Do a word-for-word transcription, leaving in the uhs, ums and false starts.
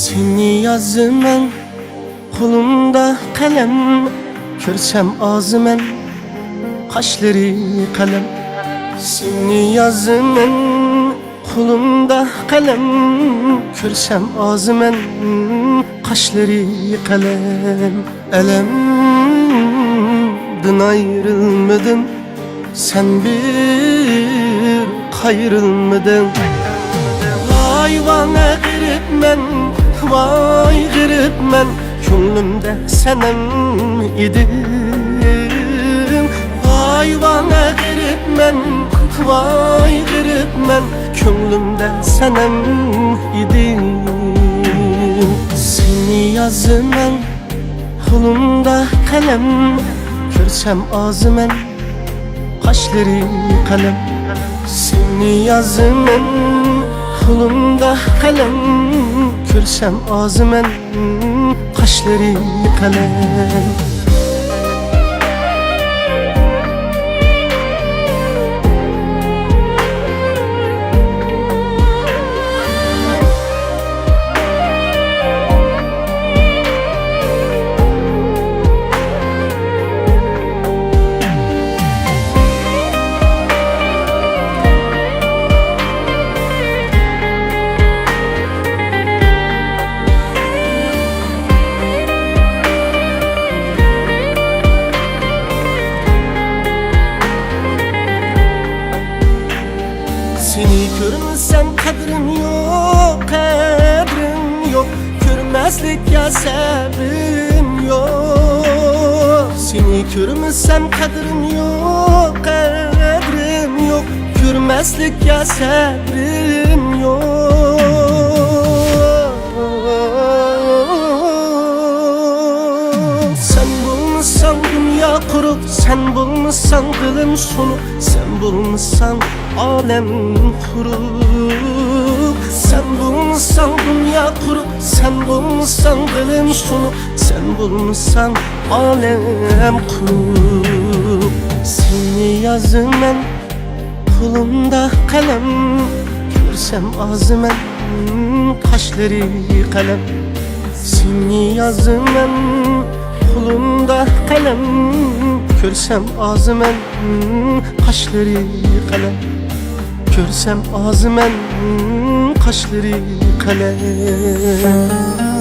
سېنى يازىمەن، قولۇمدا قەلەم، كۆرسەم ئازىمەن، قاشلىرى قەلەم. سېنى يازىمەن، قولۇمدا قەلەم، كۆرسەم ئازىمەن، قاشلىرى قەلەم. ئەلەمدىن ئايرىلمىدىم، سەن بىر قايرىلمىدىڭ. ۋاي ۋانا غېرىبمەن، ۋاي غېرىبمەن، كۆڭلۈمدە سەنەم ئىدىڭ. ۋاي ۋانا غېرىبمەن، ۋاي غېرىبمەن، كۆڭلۈمدە سەنەم ئىدىڭ. سېنى يازىمەن، قولۇمدا قەلەم، كۆرسەم ئازىمەن، قاشلىرى قەلەم. سېنى يازىمەن، قولۇمدا قەلەم، كۆرسەم ئازىمەن، قاشلىرى قەلەم. سېنى كۆرمىسەم قەدرىم يوق، قەدرىم يوق، كۆرمەسلىككە سەۋرىم يوق. سېنى كۆرمىسەم قەدرىم يوق، قەدرىم يوق، كۆرمەسلىككە سەۋرىم يوق. سەن بولمىساڭ دۇنيا قۇرۇق، سەن بولمىساڭ دىلىم سۇنۇق، سەن بولمىساڭ ئالەم قۇرۇق. سەن بولمىساڭ دۇنيا قۇرۇق، سەن بولمىساڭ دىلىم سۇنۇق، سەن بولمىساڭ ئالەم قۇرۇق. سېنى يازىمەن، قولۇمدا قەلەم، كۆرسەم ئازىمەن، قاشلىرى قەلەم. سېنى يازىمەن، قولۇمدا قەلەم، كۆرسەم ئازىمەن، قاشلىرى قەلەم. كۆرسەم ئازىمەن، قاشلىرى قەلەم.